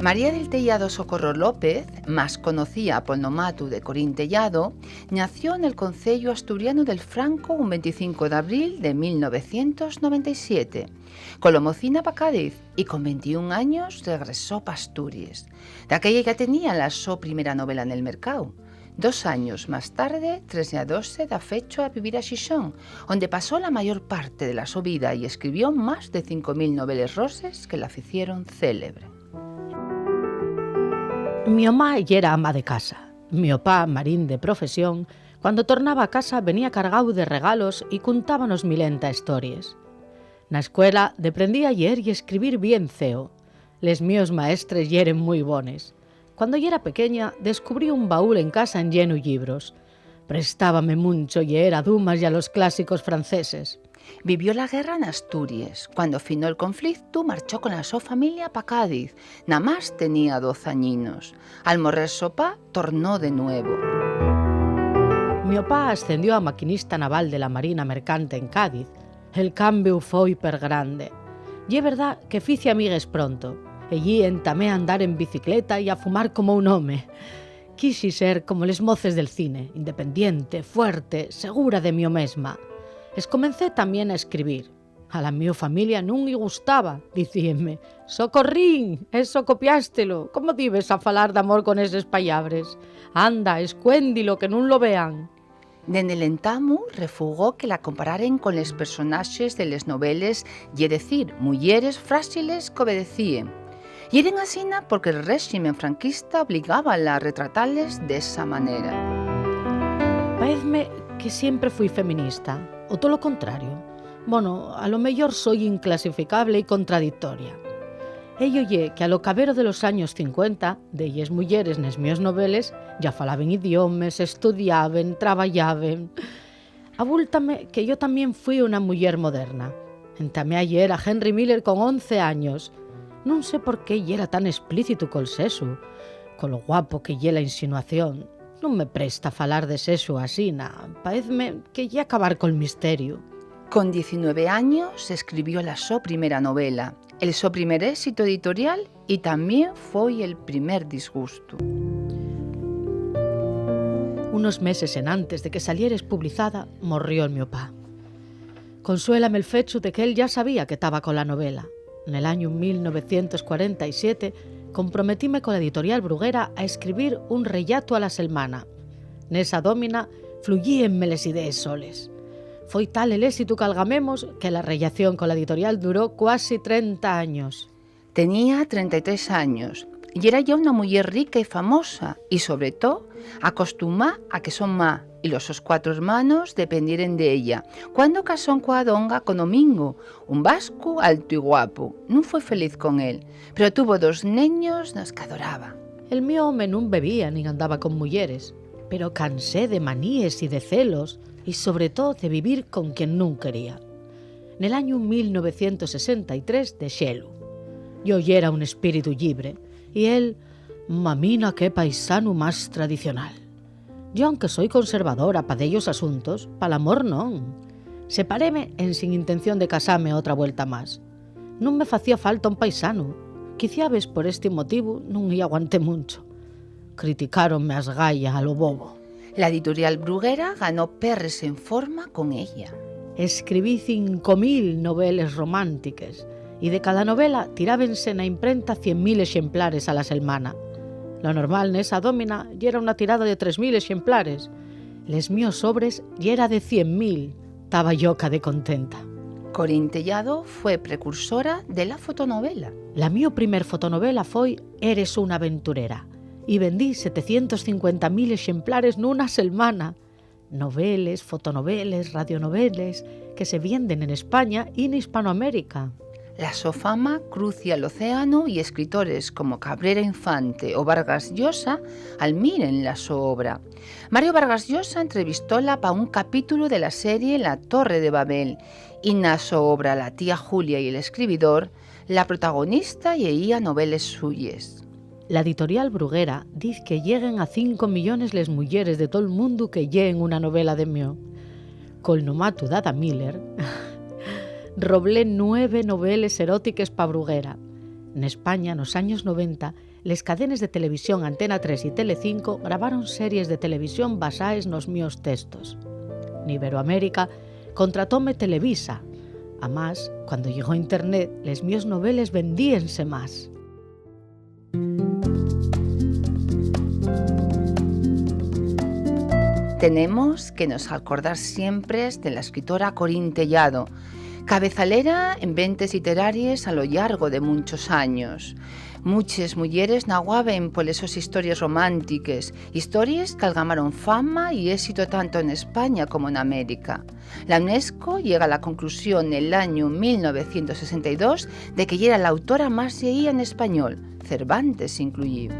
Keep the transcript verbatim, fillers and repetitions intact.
María del Tellado Socorro López, más conocía pol nomatu de Corín Tellado, nació nel conceyu asturianu del Franco un venticinco d'abril de mil novecientos noventa y siete. Colo mocina pa Cádiz y con ventiún años regresó pa Asturies. Daquella ya tenía la so primera novela nel mercáu. Dos años más tarde, traslladóse dafechu a vivir a Xixón, onde pasó la mayor parte de la so vida y escribió más de cinco mil noveles roses que la ficieron célebre. Mio ma yera ama de casa. Mio pa, marín de profesión, cuando tornaba a casa venía cargáu de regalos y cuntábanos milenta hestories. Na escuela deprendí a lleer y escribir bien ceo. Les mios maestres yeren mui bones. Cuando yera pequeña, descubrí un baúl en casa enllenu llibros. Prestábame muncho lleer a Dumas y a los clásicos franceses. Vivió la guerra n'Asturies. Cuando finó'l conflictu, marchó con la so familia pa Cádiz. Namás tenía doz añinos. Al morrer so pa, tornó de nuevo. Mio pa ascendió a maquinista naval de la Marina Mercante en Cádiz. El cambiu foi pergrande. Ye verdá que fice amigues pronto. Ellí entamé a andar en bicicleta y a fumar como un home. Quixi ser como les moces del cine, independiente, fuerte, segura de mio mesma. Escomencé tamién a escribir. A la mio familia nun-y gustaba, dicíenme: "Socorrín, eso copiástelo, ¿cómo dives a falar d'amor con eses pallabres? Anda, escuéndilo, que nun lo vean". Dende l'entamu, refugó que la compararen con les personaxes de les noveles, ye decir, muyeres fráxiles qu'obedecíen. Yeren asina porque'l réxime franquista obligábala a retratales d'esa manera. Paezme que siempre fui feminista, o tolo contrario. Bono, a lo meyor soi inclasificable y contradictoria. Ello ye que a lo cabero de los años cincuenta, delles muyeres nes mios noveles ya falaben idiomes, estudiaben, trabayaben. Abúltame que yo tamién fui una muyer moderna. Entamé a lleer a Henry Miller con once años. Nun sé por qué yera tan esplícitu col sexu, colo guapo que ye la insinuación. Nun me presta falar de sexu asina, paezme que ye acabar col misteriu. Con diecinueve años escribió la so primera novela, el so primer éxito editorial y tamién foi el primer disgustu. Unos meses enantes de que saliera espublizada, morrió el mio pa. Consuélame el fechu de que él ya sabía que taba cola novela. Nel añu mil novecientos cuarenta y siete comprometíme cola editorial Bruguera a escribir un rellato a la selmana. Nesa dómina fluyíenme les idees soles. Foi tal el éxitu qu'algamemos que la rellación cola editorial duró cuasi trenta años. Tenía trenta y tres años, yera ya una muyer rica y famosa, y, sobre too, acostumá a que so ma y los sos cuatro hermanos dependieren d'ella. Cuando casón coa donga con Domingo, un vascu altu y guapu, nun foi feliz con él, pero tuvo dos neños nos qu'adoraba. El mio home nun bebía nin andaba con muyeres, pero cansé de maníes y de celos, y sobre too de vivir con quien nun quería. Nel añu mil novecientos sesenta y tres dexélu. Yo yera un espíritu llibre, y él, mamina, qué paisanu más tradicional. Yo, aunque soi conservadora pa dellos asuntos, pal amor non. Separéme ensin intención de casame otra vuelta más. Nun me facía falta un paisanu. Quiciabes por esti motivu nun-y aguanté muncho. Criticáronme as gaya a lo bobo. La editorial Bruguera ganó perres en forma con ella. Escribí cinco mil noveles romántiques, y de cada novela tirábense na imprenta cien mil exemplares a la selmana. Lo normal nesa dómina yera una tirada de tres mil exemplares. Les mios sobres yera de cien mil. Taba lloca de contenta. Corín Tellado fue precursora de la fotonovela. La mio primer fotonovela foi Eres una aventurera, y vendí setecientos cincuenta mil exemplares nuna selmana. Noveles, fotonoveles, radionoveles que se vienden en España y n'Hispanoamérica. La so fama crucia l'océanu y escritores como Cabrera Infante o Vargas Llosa almiren la so obra. Mario Vargas Llosa entrevistóla pa un capítulu de la serie La Torre de Babel, y na so obra La tía Julia y el escribidor, la protagonista lleía noveles suyes. La editorial Bruguera diz que lleguen a cinco millones les muyeres de tol mundu que lleen una novela de mio. Col nomatu d'Ada Miller, roblé nueve noveles erótiques pa Bruguera. N'España, nos años noventa, les cadenes de televisión Antena tres y Telecinco grabaron series de televisión basaes nos mios textos. N'Iberoamérica contratóme Televisa. Amás, cuando llegó Internet, les mios noveles vendíense más. Tenemos que nos acordar siempre de la escritora Corín Tellado, cabezalera en ventes literaries a lo llargo de munchos años. Muches muyeres naguaben poles sos histories romántiques, histories qu'algamaron fama y éxito tanto n'España como n'América. La UNESCO llega a la conclusión nel añu mil novecientos sesenta y dos de que yera l'autora más lleía n'español, Cervantes incluyíu.